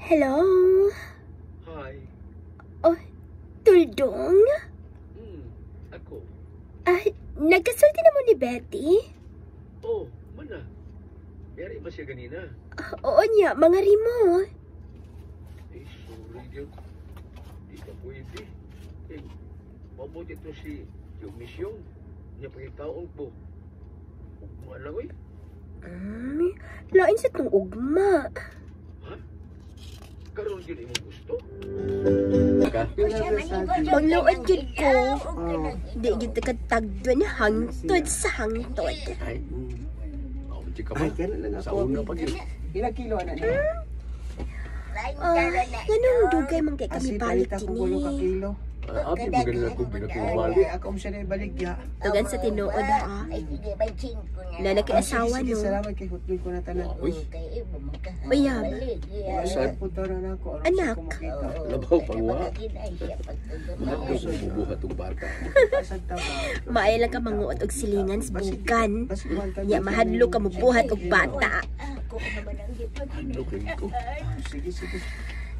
Hello? Hi. Oh, Tuldong? Ako. Ah, nagkasulti na mo ni Betty? Oh, mana. Yari ba siya ganina? Ah, oo niya, mga rimo. Eh, sorry, Diyo. Di ka pwede. Eh, mabuti ito si Dionisio. Niya pangitaon ko. Ugma lang, oy. Lain sa tong ugma. Ha? Karon yun imong gusto? Pangluod yun ko. Di gid ka tagdon hangtod sa hangtod. Ay, ka Ay, kailan lang Sa ako. una pa yun. Ilang kilo ana niya? Ah, nganong dugay man kay kami Asi, balik palita ko gulo ka kini. kilo. Ah, abi mo ganun ako pinakubali. Okay, ako mo siya na ibaligya. Tugan sa tinuod ha. Ay, sige, bay ko na. Na nakiasawa Sige, no. salamat kay hotdog ko na tanan. Uy. Kay ibo man ka. Uyab. Saan? Punta na ako. Aron Anak. siya ko makita. Labaw pangwa. Mahadlok mo bubuhat og bata. Asad ta ba? Maay lang ka manguot og silingan sa bugan. Basig man Nya mahadlok ka mobuhat og bata. Ako naman ang Mahadlok rin ko. Sige, sige.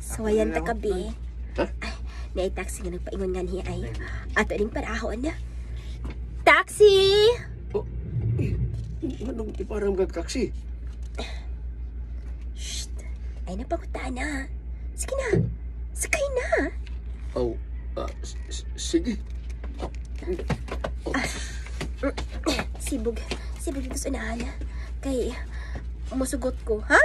So ayan ta kabi. Ha? Ay, naay taxi nga nagpaingon nga niya ay. Ato ning parahon. Taxi! Oh, eh, anong iparang kag taxi? Shh! Ay napakuta na. Sige na. Sakay na. Oh, sige. Sibog. Sibog dito sa unahan. Kay, musugot ko. Ha?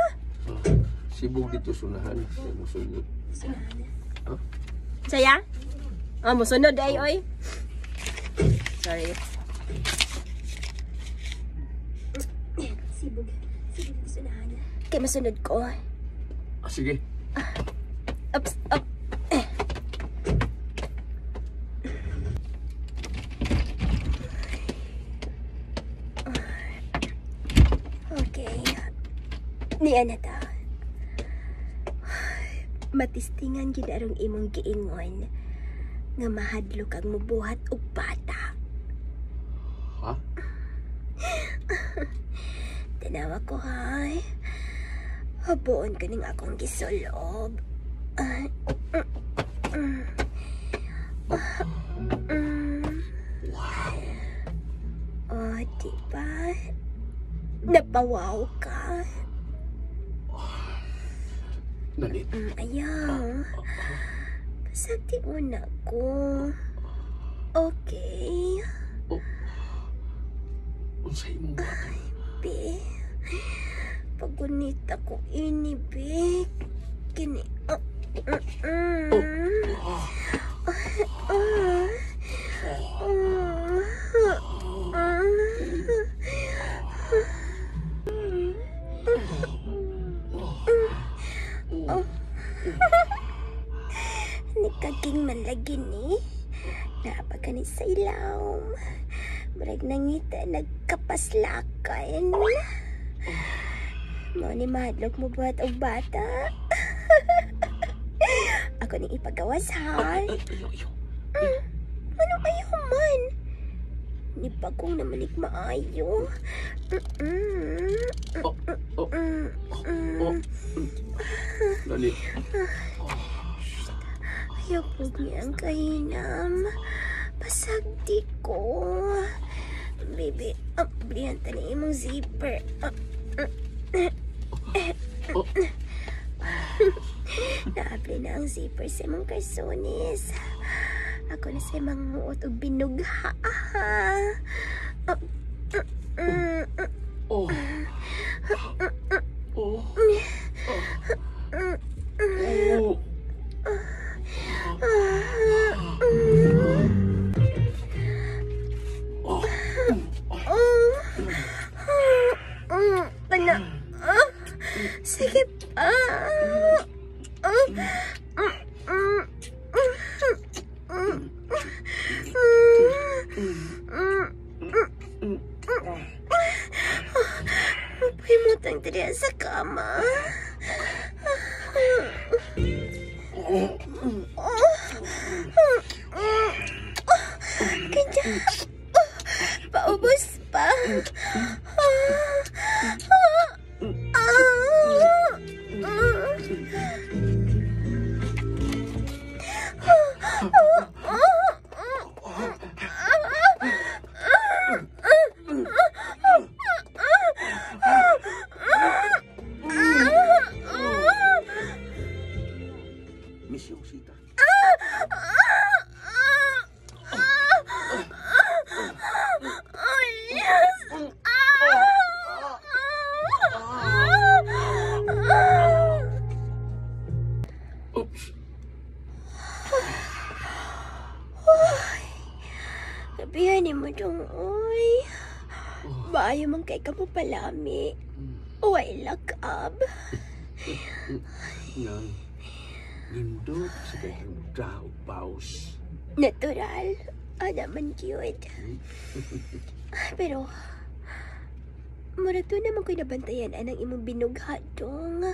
Sibog dito sunahan. Kay musugot. Sa unahan. Ha? Saya? Ah, musunod ay, oy. Sorry. Sibog. Sibog dito sa unahan. Kay masunod ko. Ah, sige. Ups, up. Okay. Niya na ta. Matistingan gid arong imong giingon nga mahadlok kag mobuhat og bata. Ha? Tanawa ko hay. Habuon ko ning akong gisulob. Wow. Oh, di ba? Napawaw ka. Nalit. Ayaw. Pasagdi mo na ko. Okay. Oh. Unsay imong buhaton? Be. Pagunita ko ini, be. Kini. Oh. Oh. Ah. Ah. Ah. Oh. Nikaging man lagi ni. Napaka ni sa ilawom. Murag nangita nagkapaslakan. Mao ni mahadlok mo buhat og bata. Ako ning ipagawas ha. Ay, ayaw, ayaw. Ano ayaw man? Ni bagong naman maayo. Oh, oh, oh. Nalit. Ayaw po niya ang kahinam. Pasagdi ko. Baby, ablihan ta ni imong zipper. Oh. Naabli na ang zipper sa imong karsones. Ako na sa manguot og binugha. Oh. Oh. Oh. Oh. Kana. Sige pa. Pahimutang diri sa kama. Kanya. Paubos pa. Grabe, ani mo dong, oy. Maayo man kay ka mo palami. Way lakab. Nang, nindot sa kay kang daw paus. Natural. Ana man cute. Pero, murag doon naman ko'y nabantayan anang imong binugha, dong.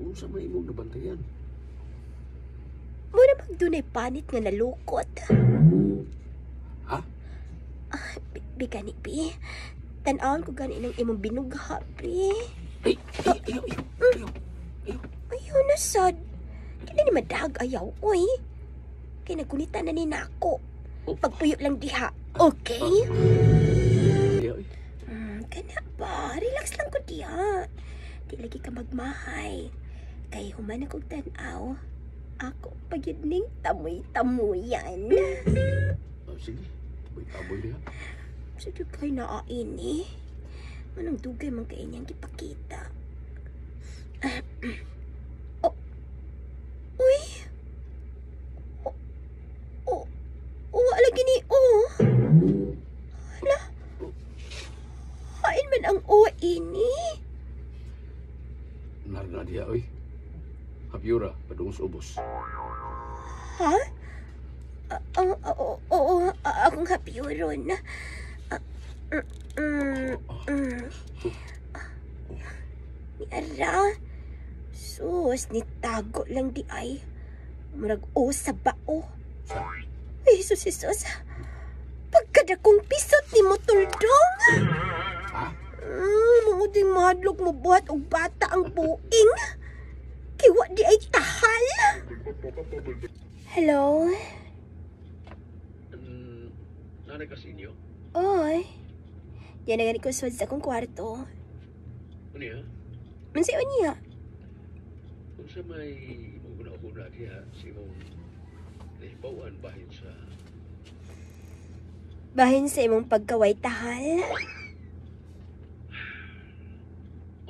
Unsa may imong nabantayan? Mura mag dunay panit nga nalukot. Ha? Bigani, bi. Tan-awon ko gani ng imong binugha, bi. Ay, ay, ayaw, ayaw, ayaw. Ayaw na sad. Kaya ni madag ayaw, uy. Kaya nagkunita na ni nako. Oh. Pagpuyo lang diha. Okay? Ayaw, ay. Kana ba? Relax lang ko diha. Di lagi ka magmahay. Kay human akong tan-aw. Ako pagyud ning tamoy-tamuyan. Oh, sige, taboy-taboy diha. Sa jud kay naa ini. Anong dugay man kay niyang gipakita. Oh. Uy. Oh. Oh. Oh, wala lagi ni oh. Hala. Hain man ang o ini. Narna diha, oy. Hapyura, padung sa ubos. Ha? Oo, oo, akong hapyuron. Ni ara. Sus, ni tago lang di ay. Murag o sa bao. Sa? Ay, sus, sus. Pagkadakong pisot ni mo, tuldong. Ha? Mga mahadlok mo buhat og bata ang buing. Kiwa di ay tahal. Hello? Nanay ka sa inyo? Oy. Diyan na gani ko sa akong kwarto. Ano ya? Mansay niya? Kung sa may imong una-una diha, sa imong nahibawan bahin sa... Bahin sa imong pagkaway tahal?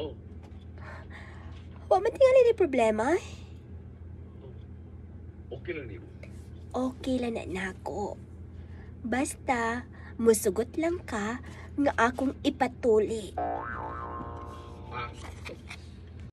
Oh. Wa man tingali ni problema. Oh. Okay lang nimo. Okay lang na nako. Basta musugot lang ka nga akong ipatuli. Ah.